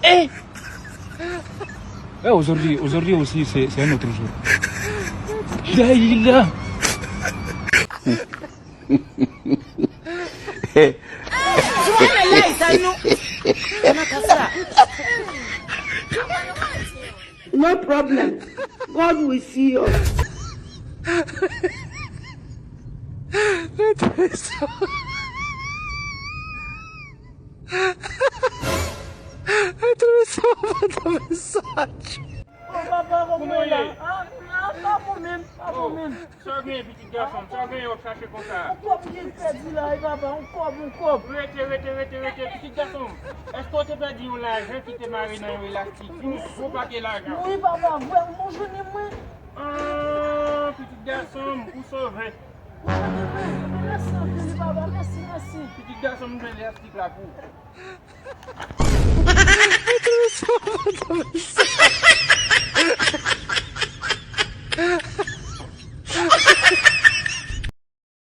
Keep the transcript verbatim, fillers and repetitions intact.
Eh! Eh, aujourd'hui, aujourd'hui aussi, c'est, c'est un autre jour. Daïla! Jwenn lè sa nou. Nan kas la. No problem. God will see us. Oh papa, kòman w ye la? Ah, ah, pa bon menm, pa bon menm. Sa w genyen, pitit gason m? Sa w genyen w ap chache konsa? Yon kòb m te pèdi la wi papa, yon kòb, yon kòb. Rete, rete, rete, rete, pitit gason m. Èske w te pèdi yon lajan ki te mare nan yon elastik? Yon gwo pake lajan. Wi papa, vre, ou jwenn li mwen. Ah, pitit gason m, ou sove. Ou jwenn li mwen. Mèsi anpil wi papa, mèsi, mèsi. Pitit gason m, m jwenn elastik la pou ou.